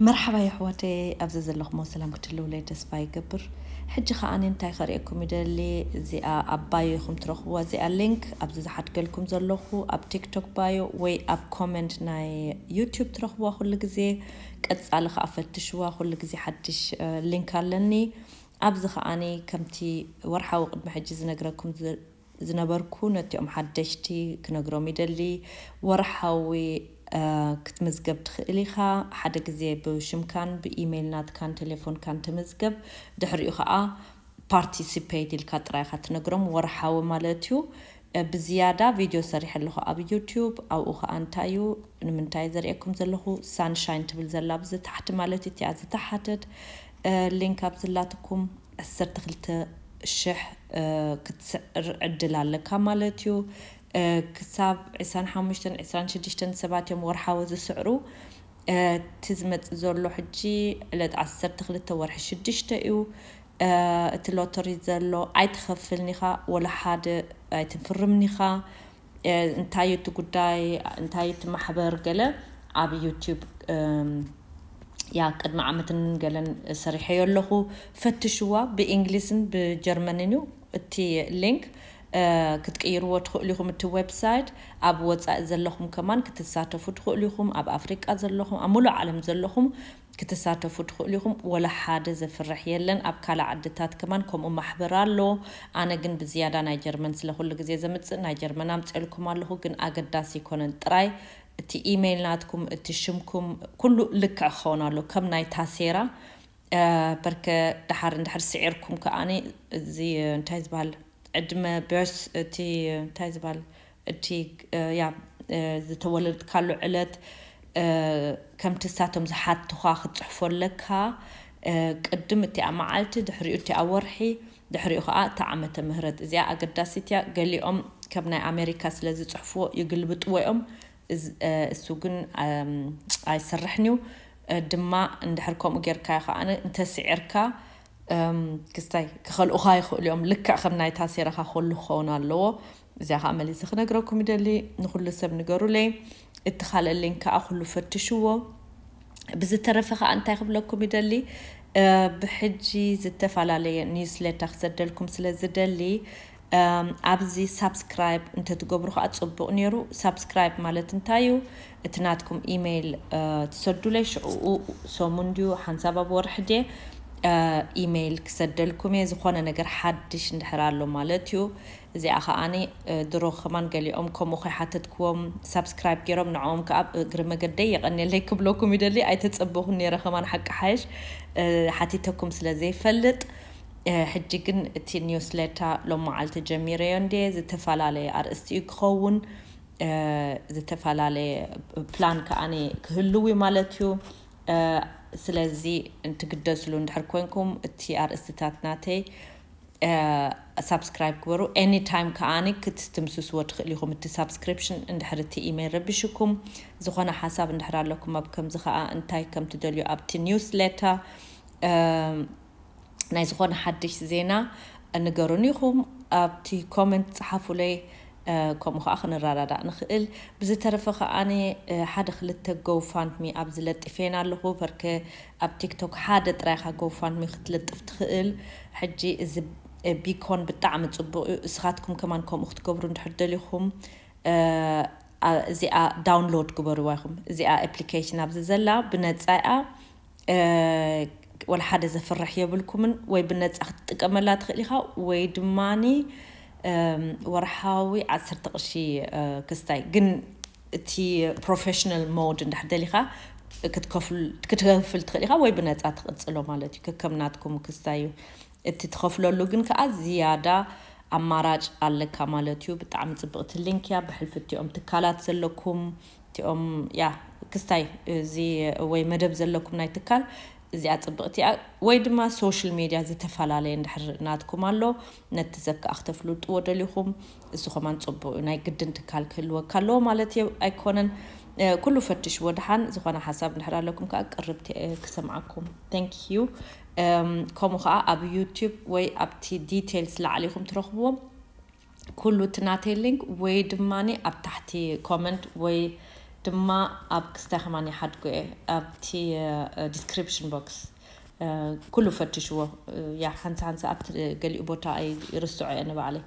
መርሓባ የሕዋተይ፣ ኣብዚ ዘለኹሞ ሰላም ክትህልውለይ ተስፋ ይገብር። ሕጂ ከኣ እንታይ ከርእየኩም ይደሊ፣ እዚኣ ኣብ ባዮ ኢኹም ትረኽብዋ፣ እዚኣ ሊንክ ኣብዚ ዝሓድገልኩም ዘለኹ ኣብ ቲክቶክ ባዮ ወይ ኣብ ኮመንት ናይ ዩቲዩብ ትረኽብዋ ኩሉ ግዜ። ቀጻሊ ከኣ ፈትሽዋ፣ ኩሉ ግዜ ሓድሽ እ፣ ሊንክ ኣለኒ። ኣብዚ ከኣኒ ከምቲ ወርሓዊ ቅድሚ ሕጂ ዝነግረኩም ዝ- ዝነበርኩ ነቲኦም ሓደሽቲ ክነግሮም ይደሊ። ወርሓዊ እ፣ ክትምዝገብ ትኽእል ኢኻ። ሓደ ግዜ ብሽምካን ብኢሜይል ናትካን ቴሌፎንካን ትምዝገብ። ድሕሪኡ ከዓ ፓርቲሲፔት ኢልካ ጥራይ ኢኻ ትነግሮም፣ ወርሓዊ ማለት እዩ። እ፣ ብዝያዳ ቪድዮ ሰሪሐ ኣለኹ ኣብ ዩቲዩብ። ኣብኡ ከዓ እንታይ እዩ ንምንታይ ዘርእየኩም ዘለኹ፣ ሳንሻይን ትብል ዘላ ኣብዚ ታሕቲ ማለት እዩ፣ እቲኣ ዝተሓተት እ፣ ሊንክ ኣብ ዝላትኩም ዓሰርተ ክልተ ሽሕ እ፣ ክትስዕር ዕድል ኣለካ ማለት እዩ። እ፣ ክሳብ ዕስራን ሓሙሽተን ዕስራን ሽዱሽተን ሰባት እዮም ወርሓዊ ዝስዕሩ። እ፣ እቲ ዝመጽእ ዘሎ ሕጂ ዕለት ዓሰርተ ክልተ ወርሒ ሽዱሽተ እዩ። እ፣ እቲ ሎተሪ ዘሎ ኣይትኸፍልን ኢኻ፣ ወላ ሓደ ኣይትፍርምን ኢኻ። እ፣ እንታይ እዩ እቲ ጉዳይ፣ እንታይ እዩ እቲ ማሕበር ገለ ኣብ ዩቲዩብ እም፣ ያ ቅድሚ ዓመትን ገለን ሰሪሐዮ ኣለኹ። ፈትሽዋ፣ ብእንግሊዝን ብጀርመንን እዩ እቲ ሊንክ። እ፣ ክትቅይርዎ ትኽእሉ ኢኹም። እቲ ዌብሳይት ኣብ ወፃኢ ዘለኹም ከማን ክትሳተፉ ትኽእሉ ኢኹም። ኣብ ኣፍሪቃ ዘለኹም፣ ኣብ ሙሉእ ዓለም ዘለኹም ክትሳተፉ ትኽእሉ ኢኹም። ወላ ሓደ ዘፍርሕ የለን። ኣብ ካልእ ዓድታት ከማን ከምኡ ማሕበር ኣሎ። ኣነ ግን ብዝያዳ ናይ ጀርመን ስለ ኩሉ ግዜ ዘምፅእ ናይ ጀርመን ኣምፅኤልኩም ኣለኹ። ግን ኣገዳሲ ኣይኮነን። ጥራይ እቲ ኢሜይል ናትኩም፣ እቲ ሽምኩም ኩሉ ልክዕ ክኸውን ኣሎ ከም ናይ ታሴራ። እ፣ በርከ ደሓር እንድሕር ስዒርኩም ከኣኒ እዚ እንታይ ዝበሃል ዕድመ በርስ እቲ እንታይ ዝበሃል እቲ እ፣ ያ እ፣ ዝተወለድካሉ ዕለት እ፣ ከምቲ እሳቶም ዝሓትኻ ክትፅሕፎ ኣለካ። እ፣ ቅድም እቲኣ መዓልቲ፣ ድሕሪኡ እቲኣ ወርሒ፣ ድሕሪኡ ከዓ እታ ዓመተ ምህረት። እዚኣ ኣገዳሲት እያ። ገሊኦም ከም ናይ ኣሜሪካ ስለ ዝፅሕፍዎ ይግልብጥዎ እዮም። እዝ- እ፣ እሱ ግን እም፣ ኣይሰርሕን እዩ። እ፣ ድማ እንድሕር ከምኡ ጌርካዮ ከዓ እንተስዒርካ እም፣ ክስታይ ክኸልኡኻ ይኽእሉ እዮም። ልክዕ ከም ናይ ታሴራኻ ኩሉ ክኸውን ኣለዎ። እዚኣ ከዓ መሊሰ ክነግረኩም ይደሊ። ንኹሉ ሰብ ንገሩለይ። እቲ ካልእ ሊንክ ከዓ ኩሉ ፈትሽዎ። ብዝተረፈ ከዓ እንታይ ክብለኩም ይደሊ፣ እ፣ ብሕጂ ዝተፈላለየ ኒውስሌተር ክሰደልኩም ስለ ዝደሊ፣ እም፣ ኣብዚ ሳብስክራይብ እንተትገብሩ ከዓ ጽቡቕ ነይሩ። ሳብስክራይብ ማለት እንታይ እዩ? እቲ ናትኩም ኢሜይል እ፣ ትሰዱለይ፣ ሽዕኡ ሰሙን ድዩ ሓንሳብ ኣብ ወርሒ ድየ እ፣ ኢሜይል ክሰደልኩም እየ፣ ዝኾነ ነገር ሓድሽ እንድሕር ኣሎ ማለት እዩ። እዚኣ ከኣኒ እ፣ ድሮ ከማን ገሊኦም ከምኡ ከይሓተትክዎም ሳብስክራይብ ገይሮም፣ ንዕኦም ከዓ እግሪ መገደይ የቐንየለይ ክብለኩም ይደሊ። ኣይተጸበኹን ነይረ ከማን ሓቂ ሓይሽ እ፣ ሓቲተኩም ስለ ዘይፈልጥ። እ፣ ሕጂ ግን እቲ ኒውስሌታ ሎም መዓልቲ ጀሚረዮ እንድየ፣ ዝተፈላለየ ኣርእስቲ እዩ ክኸውን። እ፣ ዝተፈላለየ ፕላን ከኣኒ ክህልው እዩ ማለት እዩ። እ፣ ስለዚ እንትግደስሉ እንድሕር ኮንኩም እቲ ኣርእስትታት ናተይ እ፣ ሳብስክራይብ ግበሩ። ኤኒ ታይም ከኣኒ ክትትምስስዎ ትኽእል ኢኹም። እቲ ሳብስክሪፕሽን እንድሕር እቲ ኢሜይል ረቢሽኩም፣ ዝኾነ ሓሳብ እንድሕር ኣለኩም ኣብ ከምዚ ከኣ እንታይ ከም ትደልዩ ኣብቲ ኒውስሌታ እ፣ ናይ ዝኾነ ሓድሽ ዜና ንገሩን ኢኹም። ኣብቲ ኮመንት ጸሓፉለይ፣ እ፣ ከምኡ ከኣ ክንረዳዳእ ንኽእል። ብዝተረፈ ከኣኒ እ፣ ሓደ ክልተ ጎፋንድሚ ኣብዚ ለጢፈን ኣለኹ። በርከ ኣብ ቲክቶክ ሓደ ጥራይ ኢኻ ጎፋንድሚ ክትልጥፍ ትኽእል። ሕጂ እዚ እ፣ ቢኮን ብጣዕሚ ጽቡቕ እዩ። እስኻትኩም ከማን ከምኡ ክትገብሩ እንድሕር ደሊኹም እ፣ ኣ- እዚኣ ዳውንሎድ ግበርዋ ኢኹም። እዚኣ ኣፕሊኬሽን ኣብዚ ዘላ ብነጻ እያ። እ፣ ወላ ሓደ ዘፍርሕ የብልኩምን። ወይ ብነጻ ክትጥቀመላ ትኽእል ኢኻ ወይ ድማኒ እም፣ ወርሓዊ ዓሰርተ ቅርሺ እ፣ ክስታይ። ግን እቲ ፕሮፌሽናል ሞድ እንድሕር ደሊኻ ክትከፍል ክትከፍል ትኽእል ኢኻ ወይ ብነጻ ትቕጽሎ ማለት እዩ። ከከም ናትኩም ክስታይ እዩ። እቲ ትኸፍለሉ ግን ከኣ ዝያዳ ኣማራጭ ኣለካ ማለት እዩ። ብጣዕሚ ጽብቕቲ ሊንክ እያ። ብሕልፊ እቲኦም ትካላት ዘለኩም እቲኦም ያ ክስታይ እዚ ወይ መደብ ዘለኩም ናይ ትካል እዚኣ ጽብቕቲ እያ። ወይ ድማ ሶሻል ሚድያ ዝተፈላለየ እንድሕር ናትኩም ኣሎ ነቲ ሰብ ከኣ ክተፍልጥዎ ደሊኹም እሱ ከማን ጽቡቕ እዩ። ናይ ግድን ትካል ክህልወካ ኣለዎ ማለት እየ ኣይኮነን። እ፣ ኩሉ ፈትሽዎ ድሓን ዝኾነ ሓሳብ እንድሕር ኣለኩም ከኣ ቅርብቲ እየ ክሰምዓኩም። Thank you። እም፣ ከምኡ ከኣ ኣብ ዩቲዩብ ወይ ኣብቲ ዲቴልስ ላዕሊ ኢኹም ትረኽብዎም። ኩሉ እቲ ናተይ ሊንክ ወይ ድማኒ ኣብ ታሕቲ ኮመንት ወይ ድማ ኣብ ክስታይ ከማን ይሓድጎ እየ ኣብቲ description box። ኩሉ ፈትሽዎ። ያ ሓንሳ ሓንሳ ኣብቲ ገሊኡ ቦታ ይርስዖ እየ ንባዕለይ።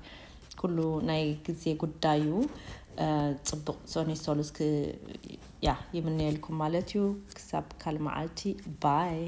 ኩሉ ናይ ግዜ ጉዳይ እዩ። ጽቡቕ ሶኒ ሶሉስ ያ ይምነየልኩም ማለት እዩ። ክሳብ ካልእ መዓልቲ፣ ባይ።